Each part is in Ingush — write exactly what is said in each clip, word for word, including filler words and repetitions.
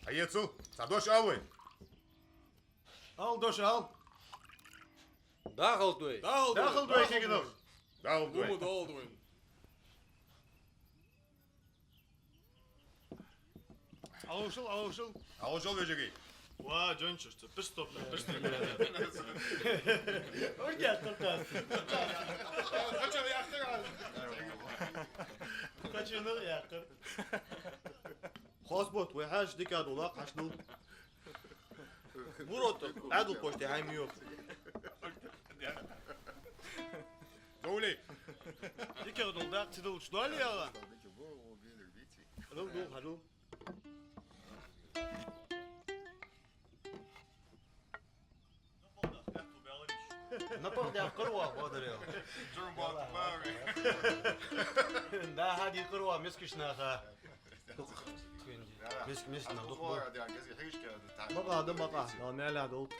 Хьаэцал, цхьа дош ала вай. Ала дош, ала. Дахалда вай. Дахалда вай, кегий нах. Дахалда вай. Гума дахалда вай. Алушал, алушал. Алушал, вежарий. Ва, жончаш, цу пирс топ, пирс топ. Ургяттар тас. Кача яхтар. Кача нах яхтар. Хозбут, вай хьаьша дика дола, хьаьша дул. Мурод, Ӏадул почти хьаймиёк. Зоули. Дика дола дакъа ца долча доли яла. Хьадул, дул, хьадул. НапагӀа даккхар ва, бодарел. Журбат бави. Да, хьади кхар ва, мискаш наха. Миск-, миск нах дукха. Макъа да, макъа. Дала мел а долт.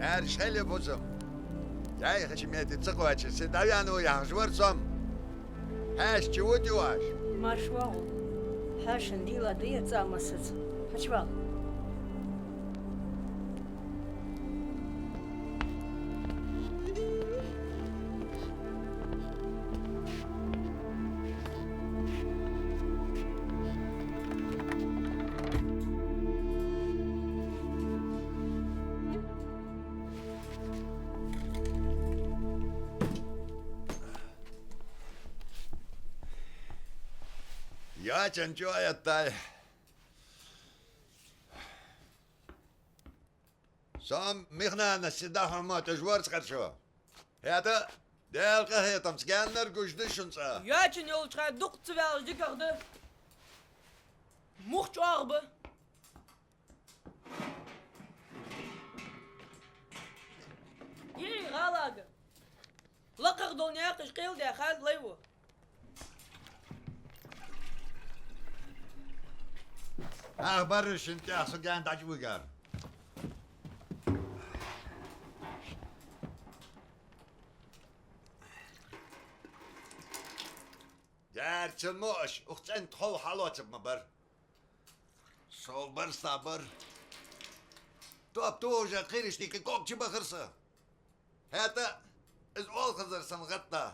Яр шеле бузам. Яй хачи мети цакъвачи се давяну яхжвар сом. Хьаьша чу вуди ваш? Марш вагӀу. Хьаьшан дийла да я цӀа масаца. Хьачувал. Яьчун чу а эттай. Сом михнана сида хӀама тӀа жварц кхарчо. ХӀаьта Даьла къахетамца гаьннар гуш да шун цӀа. Яьчун йолча хана дукха ца ваьлча дикагӀа да. Мух чӀоагӀа ба. Йий, гӀалага. ЛакхагӀа дола наькъаш къел де хьал лай ва. Ах, барра шин тӀехьа со гаьна дӀачӀ вигар. Яьрча мо аш, ух цӀен тхов хьалоцаб ма бар. Со бар, са бар. Топ тохаш кхераш тӀехьа ког чу бахар со. ХӀаьта из оалхазар сона гӀатта.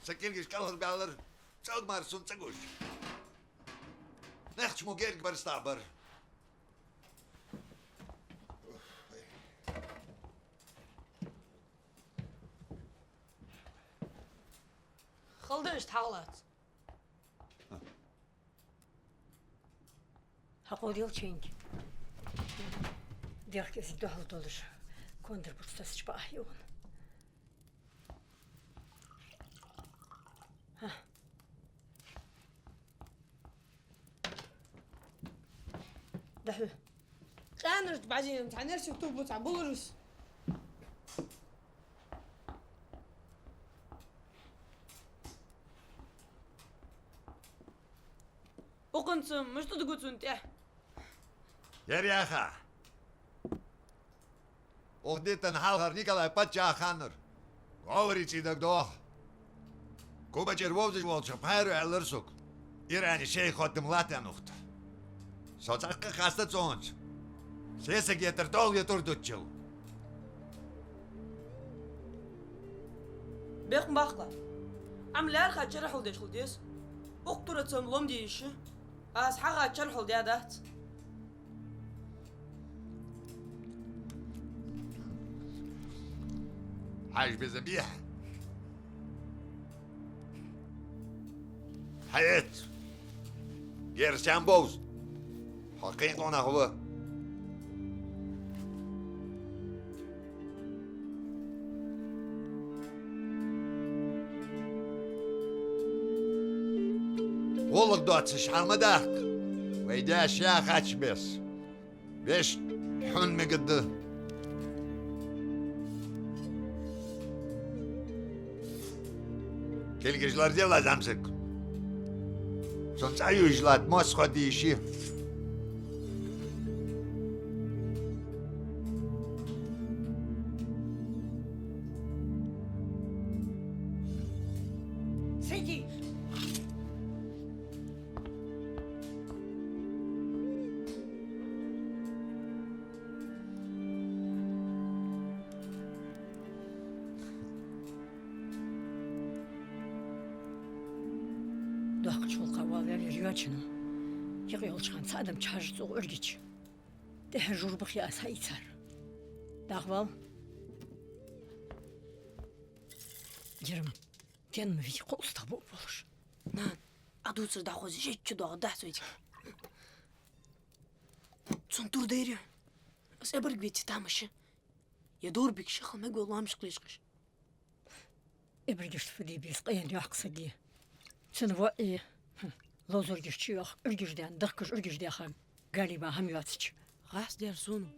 Са кулгаш кӀалхарбаьлар, цӀогӀа мара сона ца гуш. Наьхача мо герга барзкъа бар. Хала да иштта хьалаца. Хьакхо делча хӀинца. Дехка из духьал долаш, кондара бутт тасача баахь юан. Хьа. Дахьу. Къаьнарт базин цхьа нерсиг тубу цхьа буларус. Укхунца мишта да гуцун тӀехь? Яр яха. Укх дитан хьалхара Николай паччахь ханнар. ГӀовгӀарий цӀий дагадоагӀа. Кубачера вовзаш волча пхьаро аьлар сога. Иране шей хоттам латтан ухта. Со цӀаккха а хаста цунца. Сесаг етар толгӀе тур дуччал. Бехк ма баккха. Ӏа лаьрхӀа чархьал деш хул деза. Укх тура цун лом де йиш я. Аз хьагӀа чархьал де дац. Хьажа беза бехьа. Хьаэц. Герсян бовз. Хьо кхин къонах ва. ГӀулакх доацаш хьал ма даккха. Вай даьша яхача беса. Вешта хьун мегаргда. Кулгаш лораде, зӀамсаг. Цун цӀа южаш латта мос хо дийши. Сиди. Доккхача гӀулакха валар йоацаш, юкъе йолча хана цхьа адам чу хьажа цӀогӀа Ӏургича. ТӀехьа журбах я аз хьаийцар. ДӀахо вал. Ӏирма, тенна ма вий, кхо устагӀа буъ болаш. Нана, Ӏа дувцар дӀахозе жечча доагӀа дахьа цойти. Цун тур дайра. Аз эбарг веций тамаш я. Я дорбик шихал мегвел лоамашка лечкъаш. Эбаргашта фу де беза, къаьна йоккха саг я. Цун воӀи, хм, ловзаргаш чуйоах, Ӏургаш даьнна, дахкаш Ӏургаш даьха, Галима хӀама йоацача. ГӀас дер сона.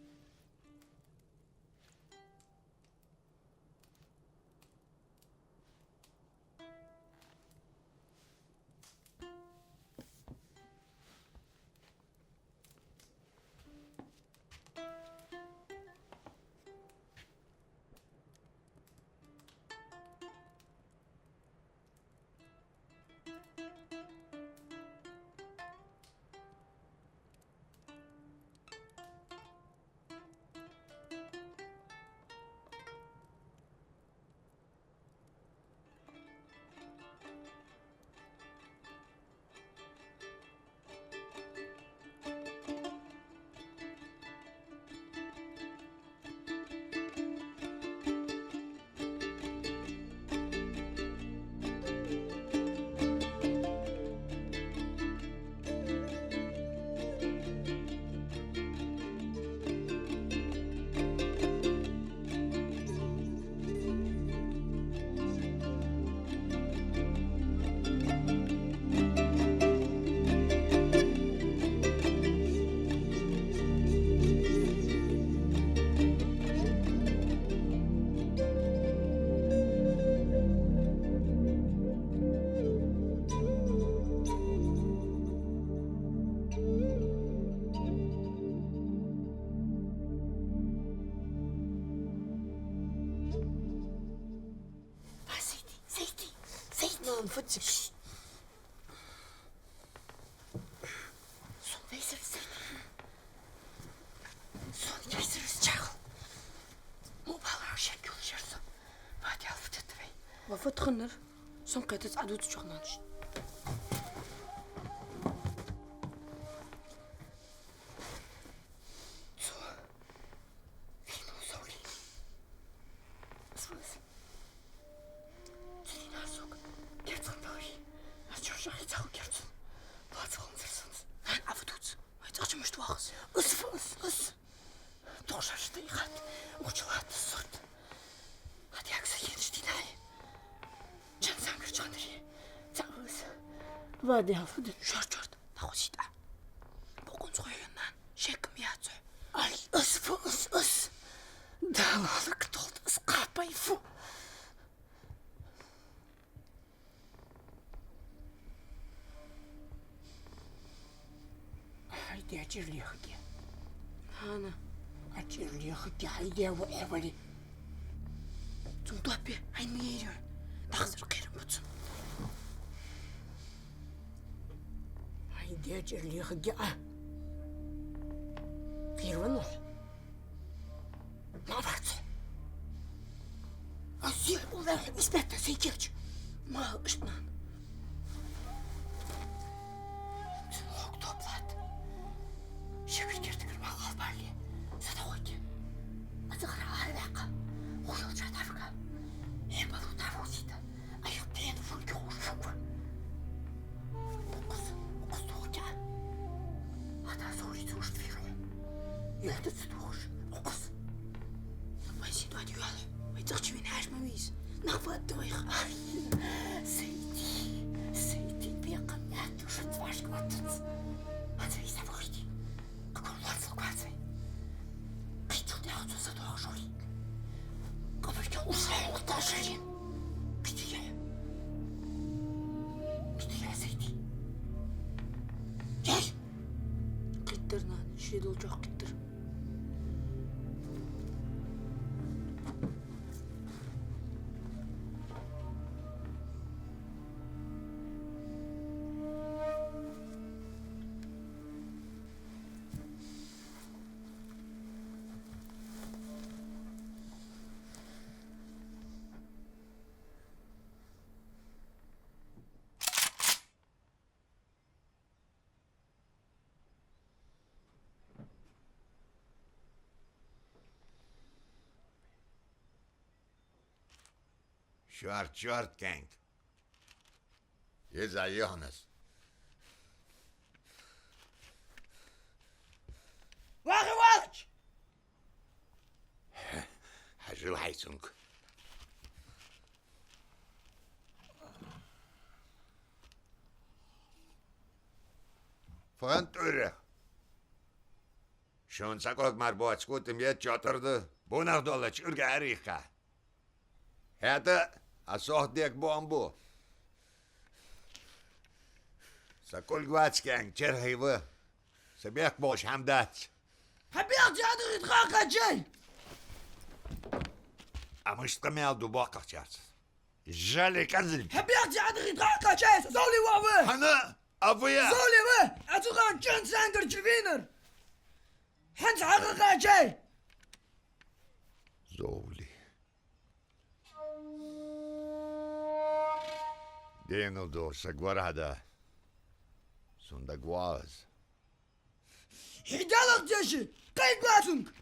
Сона вайсар из, Сайди. Сона вайсар из, чӀоагӀа. Мо бала шек йолаш яр со. Ма дӀа фу дет вай. Ва фу тханнар? Сона кхетац Ӏа дувцачох, нанаш. Цо вийнав Зовли. Из ва из. Цу дийнахьа сога керцгӀа далий. Аз чӀоагӀа хьийцача керцун. Плац хӀанзар санна. Ӏа фу дувц? Вай цӀагӀа чу мишта вахас? Из ва из, из. Тохаш тӀа ихат. Учу латта сурт. Хьа дегӀ са хеташ дийнахьа. Чан сангар чандари. Цаӏ ваз. Ва дял фу ди? Шорт, шорт. Нахуй сита. Бокъонца хьо хьона нана. Шеккам яц хьо. Ай, ас фу, ас, ас. Дала хьалак толт, ас кхапай фу. Хьайде чӀир лехаргья. ХӀана? Хьа чӀир лехаргья, хьайде воӀ хьо вале. Цун топ бе, хьайна ма йийра. Дахзар кхерам ба цун. Хьайде чӀир лехаргья Ӏа. Кхера ваннав хьо? Ма вац. Аз сел уллехь исбетта сай кийча. Ма иштта нана. Цун хок топ латт. Шекар кертагара ма халбале. Сатохойте. Аз ахара араваьккха. Хушал ча тафка. Хье балу тафу сита. Айх пен функи хуш фук. Укхус, укхус тухтя. Хьада Зовли цуш твиру. Юхьта ца тухуш. Укхус. Вай ситуаци юхьал. Вай цӀагӀа чу вийна хьаьша ма вийс. Нах фатта вайх. Ай, Сайди, Сайди, бекъам ятта шуц вашка ваттац. Хьанца вийса вахти. Кхы кор лоацал квацай. Кхы чу тӀехьа цо са дохаш вари. Къабарга уж хьалта шарин. Кхы тӀехьа. Кхы тӀехьа Сайди. Яй! Кхийтар нана, ши долчох кхийтар. Шорт, шорт, кӀаьнк. Из а Йоханнес. Вахи валач! Хьажал хьай цунга. Фу хиннад тӀура? Шун са кӀог мара боаца кутам етта чотар да, бунах долча уьрга арихка. ХӀаьта а сох дек бомбу. Са кулг вац, кӀаьнк, черхий ва. Са бехк болаш хӀама дац. Хьа бехк дӀадахийта хьакхачай! А мишта къамаьл ду боккхагӀчарца? Жаль, кӀанзалга. Хьа бехк дӀадахийта хьакхачай, Зовли воӀ ва! ХӀана? А ва я? Зовли ва! А цу хана чан сангар чу вийнар! ХӀанз хьакхачай! Зовли. Денал дохаш саг вар хьада. Цун дагавоагӀа из. Хьи далагӀа деши, кхайкла цунга!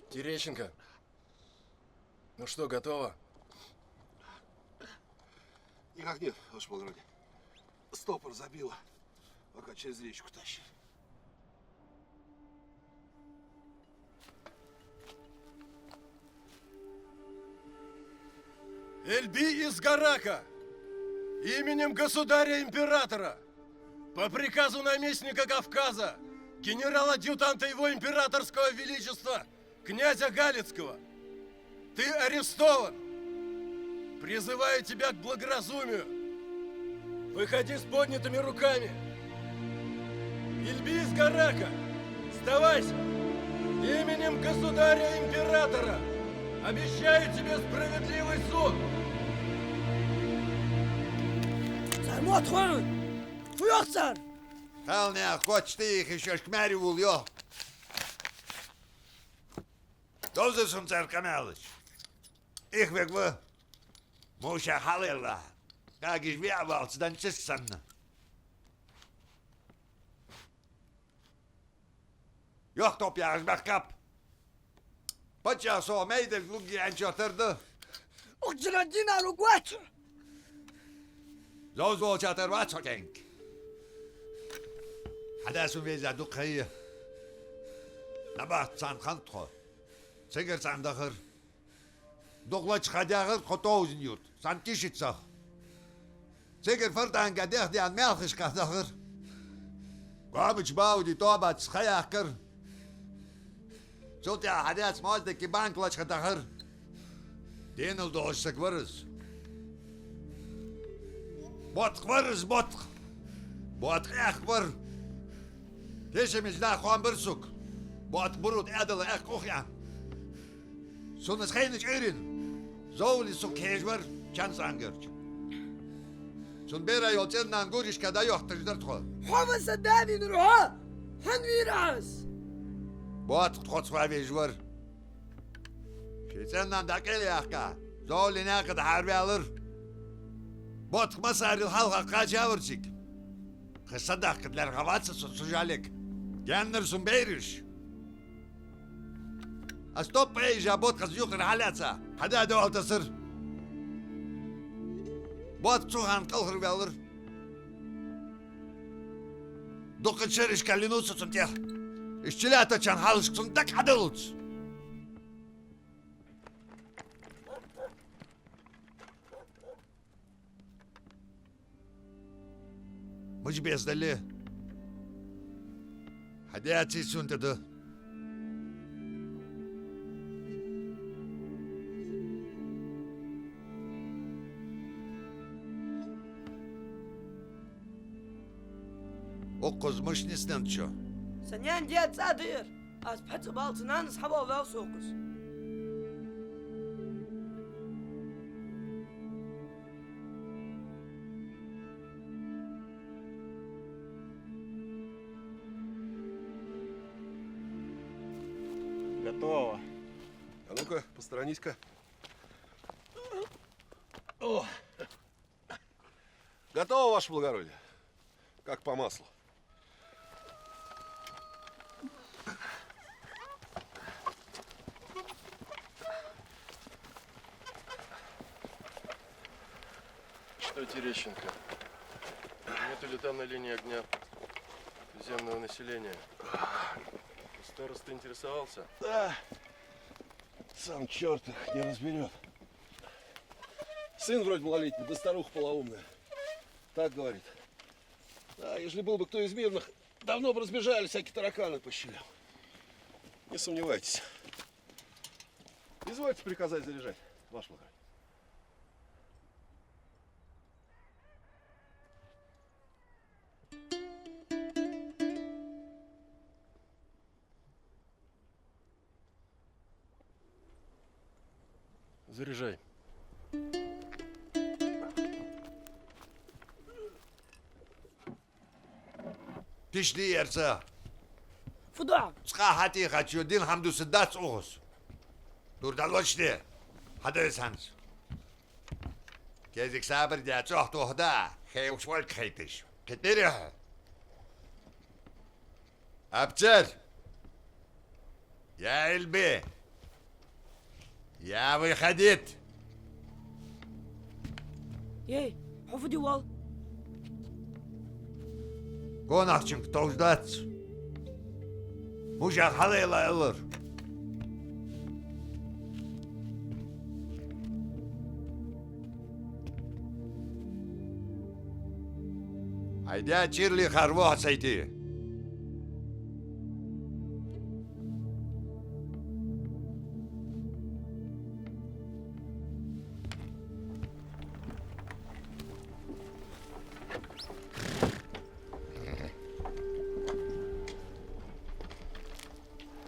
Терещенко, ну что, готово? Никак нет, ваше благородие. Стопор забило, пока через речку тащили. Эльби из Гарака! Именем государя-императора! По приказу наместника Кавказа, генерал-адъютанта его императорского величества, князя Галицкого, ты арестован! Призываю тебя к благоразумию! Выходи с поднятыми руками! Эльби из Гарака! Сдавайся! Именем государя-императора обещаю тебе справедливый суд! Цар мотт хьона! Фу йоах цар? Кхалнаьха коч тӀаийха шоашка маьре вул йоах. Довза сона цар къамаьлаш. Их вег ва. Муша хьалаелла. Кагиж виа валц дан чис санна. Йохтоп яхаш баьхкаб. Паччахьо со майдалг лугги анчо тарда. Укх жина динар угвац. Зовзолча тар вац хьо кӀаьнк. Хьада сун веза дукха хайя. Набахт цан хантхо. Цигар цан дахар. Дукха лачха дагӀар тхо Товзин-Юрта, цхьан кишицах. Цигара фартанга дехдаьнна маьлхашка дахар. Гомача Бауди тоабаца ха яьккхар. Цул тӀехьа хьадаьца моздакки банка лачха дахар. Денал долаш саг вар из. Боткъа вар из, боткъа. Боткъа аьхка вар. Тешамича нах хоам бар сога. Боткъа буруд Ӏаьдала аьхка ухъян. Сона из хайнача Ӏуйрийна, Зовли сога хьежа вар чан цӀангарча. Цун бера йола цӀен-нана гуришка дӀайохийташ дар тхо. Хьо ва са да вийнар хьо? Хьан вийра аз? Боткъа тхоца ваьвеш вар. Ший цӀен-нана дӀакъайлаяьккха, Зовли наькъа тӀа хьарваьлар. Боткъа массарел хьалха кхача вар цига. Кхы садаккха лаьрхӀа вац со цу жалега. Гаьннар сона байраш. Аз топпа айжа Боткъаца юкъера хьалаьца, хьада довла тасар. Боткъа цу хана кӀалхарваьлар. Дукха шерашка лийнув со цунна тӀа. Из чулаьттача хана хьалхашка цунна дага хьадаллалца. Мича беса дале а, хьадаьций сона тӀа да. Укхаза мишта ниснад шо? Са наьна даь цӀа да ер. Аз пхьа цӀабаллалца нанас хьавоалаваьв со укхаза. Готово. А ну-ка, посторонись-ка. О! Готово, ваше благородие. Как по маслу. Что, Терещенко, нету ли там на линии огня туземного населения? Староста интересовался? Да. Сам чёрт их не разберёт. Сын вроде малолетний, да старуха полоумная. Так говорит. Да, ежели был бы кто из мирных, давно бы разбежались всякие тараканы по щелям. Не сомневайтесь. Извольте приказать заряжать, ваше благородие. Заряжай. Тишди, эрца. Фу да? Цкъа хьатӀехьача дин хӀама дусаргдац укхаза. Дур дӀалочде. Хьадай санца. Кезиг сабар де, цӀох тохда, хевш вольк хайташ. Кхетарий хьо? Апцер! Я Эльби! Я выходить! Эй, хьо фу де воал? Гонахчунга товш дац. Мужа хьалайла аьлар. Хьайда, чӀир лехар ва хьо сайти.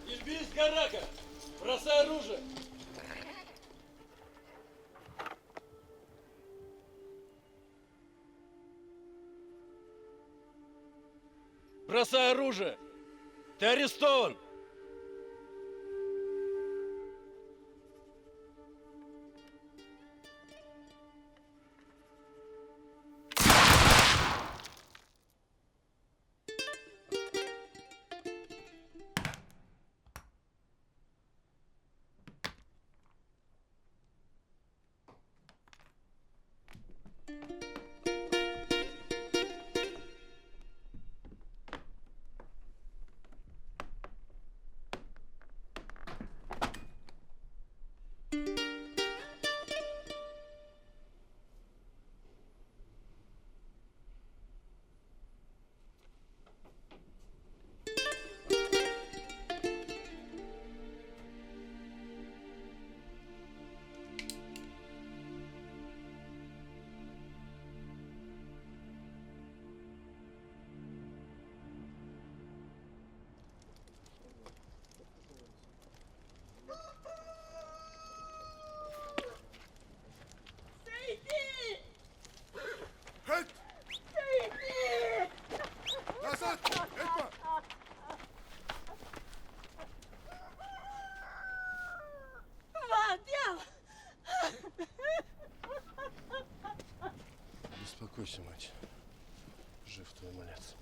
Ильбис Гарака, бросай оружие! Бросай оружие! Ты арестован! Хьайт! Назад! Хьайпа! Вадел! Беспокойся, мать. Жив твой малец.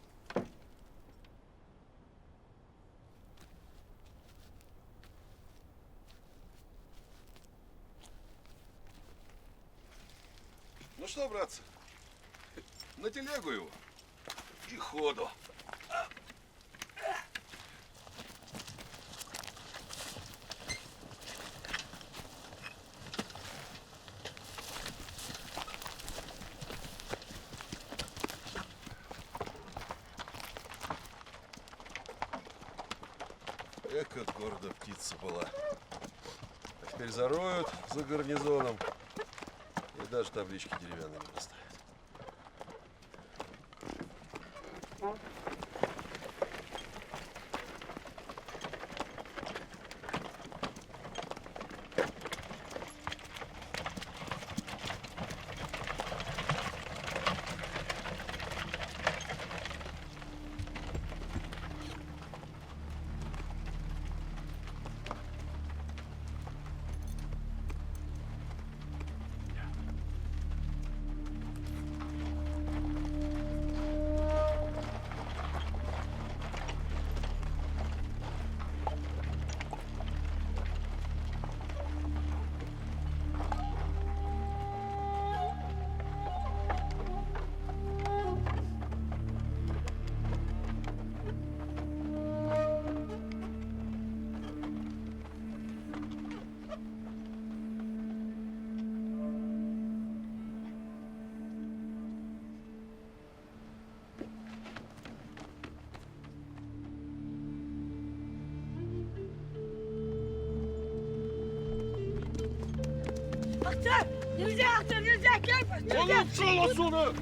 Ну что, братцы, на телегу его и ходу. Эка гордая птица была. А теперь зароют за гарнизоном, и даже таблички деревянные не достанут. Ахтар! Нельзя, Ахтар, нельзя! Керпаш, нельзя! Ону шола сона!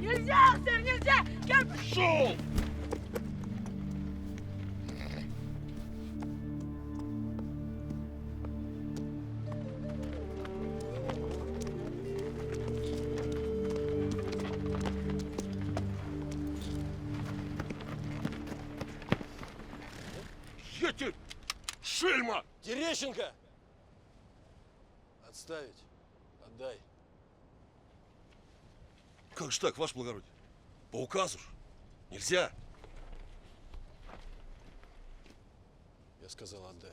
Нельзя, Ахтар, нельзя! Керпаш! Шо! Шельма! Терещенко! Отставить. Отдай. Как же так, ваше благородие? По указу ж. Нельзя. Я сказал, отдай.